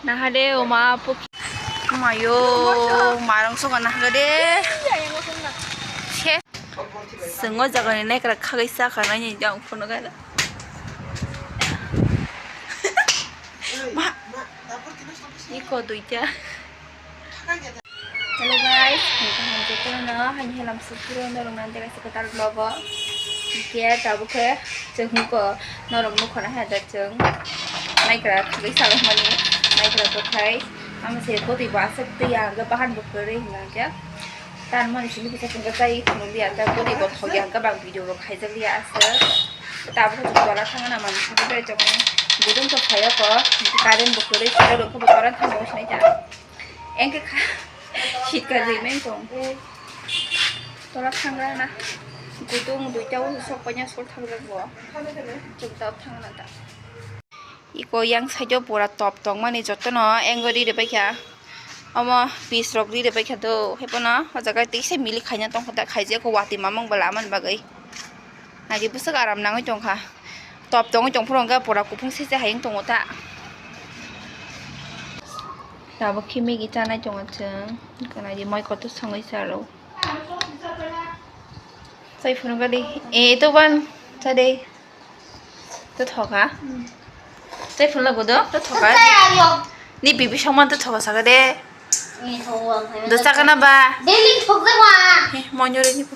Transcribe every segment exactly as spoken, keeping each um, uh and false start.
Nahade oma pukhi. Mayo, marong soka nahade. Swngo jagani naikra khagai sakha nai jang phuno gana. Ma. Iko duita. Hello guys, ang kaham je kono no, hani helam sukuro norok nang dega se kwtal vlog o. Ke tabuk khe chwng ko norok nukho na ha da chwng. Naikra khagwi salai mani, naikra kwthai. Ama se koti bo aswk twi ang bahan bo kwrwi hwnka khe. Tan mani simi kisa chwng ka chai phunuk liya, ta koti bo thok yang ka bang video rok khaijak liya aswk. Tabuk khe chwng tola thangna mani simi bai chwng budung to phai ko, current bo kwrwi sini rok khe bo current thang bo sinai ta. Engke kha, shitka rwi meng tong. Tola thangra na. Gudung duita o sok panya sol thangra bo. Chuk dao thangna ta. Iko yang side o pura top tong mani joto no engori de paikha. Omo piece rok ri de paikha do. Hebo no o jaga tei se milik khaina tong kha ta khaijak ko wati mamang bwla man bagwi. Nagi bwswk aram nangwi tongkha. Top tongwi tongphuru hwnkhe pura kuphung sese hayung tongo ta. Tabuk khe Maggie chanai tongo chwng. Kanai di moi kotor songwi chalo. Chai phunukha di. Eh, to ban. Cha de. To thoka. Chai phunla godo. To thoka. Ni bibi songman to thoka saka de. Do sakana ba? Daily thokjak ma. He, monyo re ni po.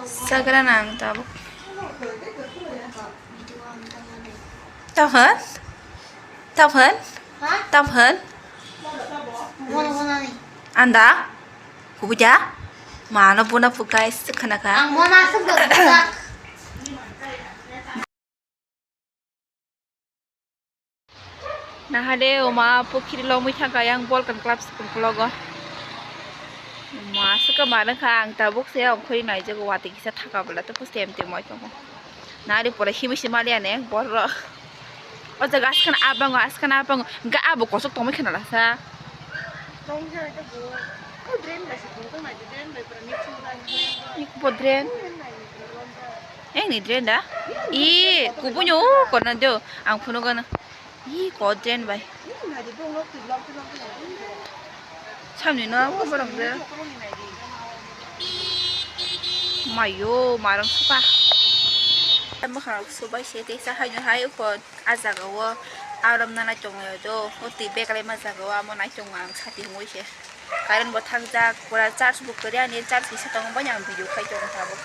Sakana nang tabuk. Tao hwn? Tao hwn? Ha? Tao hwn? Bono, bono ni. Anda? Kubuja? Mano bona pukai se khana kha. Ang bono aswk. Nahade oma pukhiri lomwi thangkha yang Balkan Club school kologo. Ma aswk ma nangkha ang tabuk se ongkhorwi naijago watwi kisa thaka bwla to puste em twi moi tongo. Nari pore himwi se maliya ne borok. O jaga aswk khana abango aswk khana abango ga abo kosok tongwi khana lasa. Bo drain. Eng ni drain da? I kubunyo kono do ang phunukgano. I ko drain bai. Samni no borok de. Mayo marang suka. Mwkhang subai se teisa haino hai uko a jaga o aram nanai tongo do. O twi bekalai ma jaga o amo nai tongo ang sati hungui se. Current bo thangjak, pura charge bo kwrwi ani, charge kisa tongo, boino ang video khai tongo tabuk.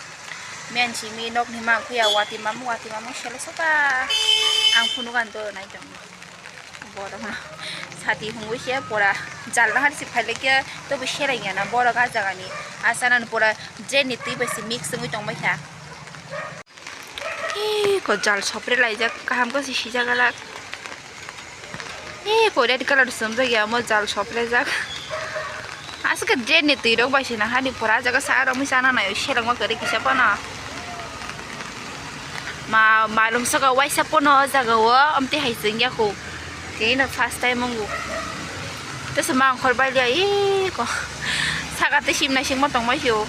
Miyan simi nokni mangkhuya, watwi mamung, watwi mamung selo soka. Ang phunukgani doro nai tongo. Borokno sati hungwi se pura jal nahar se phailaikhe, tobo seleng ya na borok ah jagani. Asana pura drain ni twi bai se mix wngwi tongbaikha. Ee, ko jal sopre laijak, kaham khe se sijak alak. Ee, ko red colour sumjak ya, omo jal sopre jak. Aswk khe drain ni twi rok bai se nahani pura ah jaga sa romwi chana nai, selengma kwrwi kisa phano. Ma, malum saka waisa phano o jaga o, amtwi hai chwng ya kho. Tei no first time wngo. Tesa ma ongkhor bai liya, ee, ko. Saka tei sim nai singmo tongmai sio.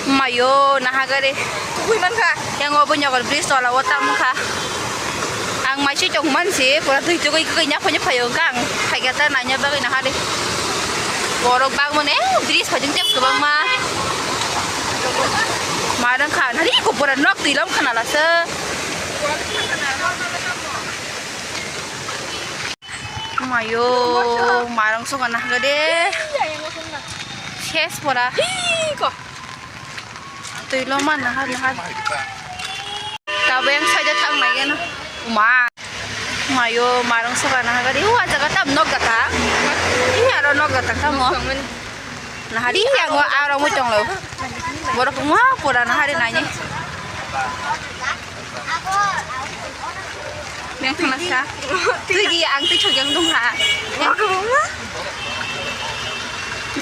Mayo, naha gari. Tugui mankha. Yang obo nyokor bridge tola o tamo kha. Ang maisui tong mansi, pura tui tugui kagui nya phai phaio kang. Phaikha ta nanya bagui naha de. Borok bang mane, bridge phai jeng tep kwbangma. Marang kha, nari ko pura nok tui lam khana lasa. Mayo, marang soka nahga de. Ses pora. Twi lo man nahar nahar. Tabo yang saja thang nai gana. Uma. Mayo, marang soka nahga de. Ua jaga tam nok gata. Ini aro nok gata tamo. Nahari yang wa aro mo chong lo. Borok mo pura nahari nai ni. Yang thangna sa. Tui di ang tui chok yang dong ha. Yang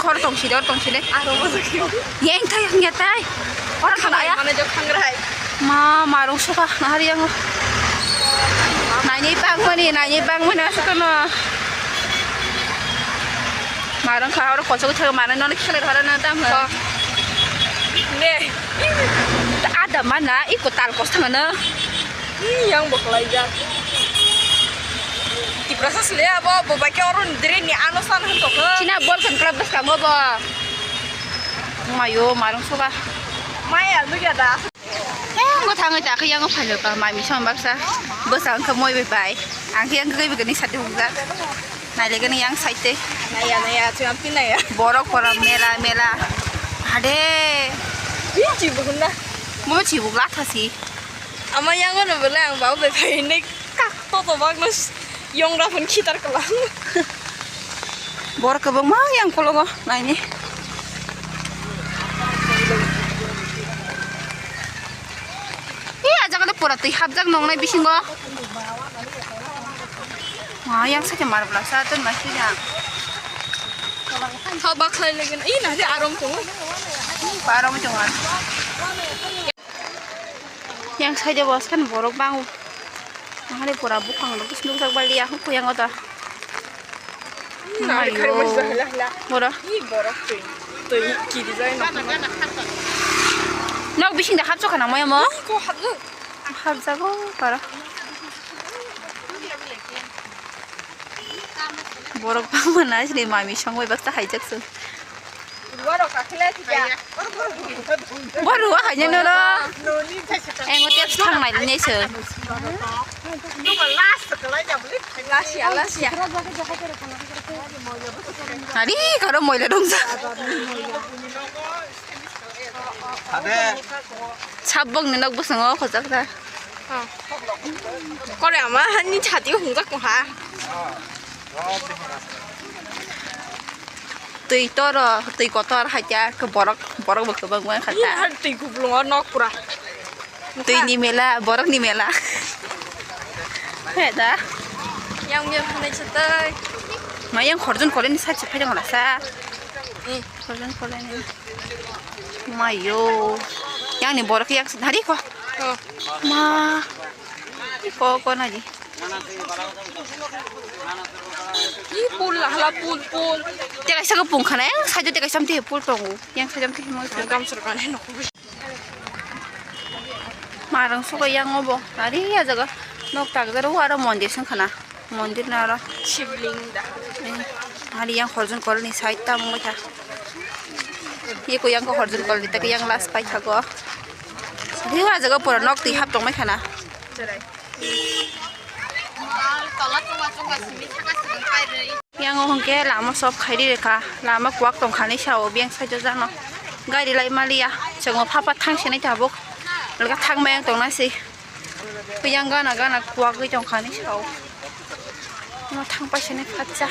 khor tong si dor tong si de. Yang thai yang ya tai. Ora thangna ya. Mana jok thangrai. Ma, marung suka nahari yang. Nai ni bang mani, nai ni bang mani asuk no. Marang kha oro kochok thang mano nono khela thara na tam ha. Ne. Ada mana iko tal kos thang na. Yang bo kwlaijak. Tiprasa sile abo, bo bai khe oro ni drain ni ano san hwn tongkha. China bol kan club bwskango bo. Mayo, marung soba. Maya nugya da. Eh, bo thangwi ta khe yang phailo ka, mami som baksa. Bwsa wngkha moi bai bai. Ang khe yang khe bai kani sati hukjak. Nailegani yang side tei. Naya, naya, chwng pin naya. Borok pora mela, mela. Hade. Bini chibuk na. Mo chibuk latha si. Ama yango no bole ang bau bai bai ne kak to to bak no s-, yong ra phun khitar kala. Borok kwbangma yang kologo naini. Ee, ah jaga de pura twi hapjak nongnai bisingo. Ma, yang sakhe mar bwlasa ton ma sida. Tho bakhlai legen. Ih, nahdi arom tongo. Arom tongo. Yang side o bwskan borok bango. Nahari pura buphang rok nukjak baliya hukhu yang o da. Nari Mayo. Kharwi masa hala hala. Boro. Ih, borok twi. Twi kiri jai na. Nok bising da hapchok khana moya mo? Ih, ko hapjak. Hapjago para. Borok bangma na sini mami songbai baksa haijak se. Borok kakhilai thika. Borok haino noro. Engo tep thang nai ni se. Last ya, last ya. Ari karo moila dongsa. Ade. Sabok ni nok bwskango khojak da. Kore ama hani chati hungjak tong ha. Twi toro, twi kotor hai kya, borok, borok bo kwbangma kha ta. Ih, twi kuplung o nok pura. Twi ni mela, borok ni mela. He da. Yang yang hanai chatai. Ma yang khorjon kore ni sa chapai dong la sa. Hmm. Khorjon kore ni. Mayo. Yang ni borok yang hari ko. Oh. Ma. Ko, ko na di. Ih, pul la hala, pul, pul. Te kaisa ko pung khana, yang sajo te kaisa te pul tongo. Yang sajo te mo. Gam sar kan he no. Marang suka yang obo. Ari ya jaga. Nok tak jaro aro mondir sang khana. Mondir na aro. Shivling da. Eh, ari yang horjon kol ni side ta mo tha. Ye ko yang ko horjon kol ni tak yang last pai thago. Ari ya jaga pura nok twi hap tong mai khana. Cherai. Yang o hwnkhe lama sok khairi rwkha, lama kuwak tongkha ni sao biyang side o jano gari lai maliya, chwngno phapha thang sinai tabuk, lwkha thang mayang tongna si, biyang gana gana kuwagwi tongkha ni sao, no thang pai sinai phatsa.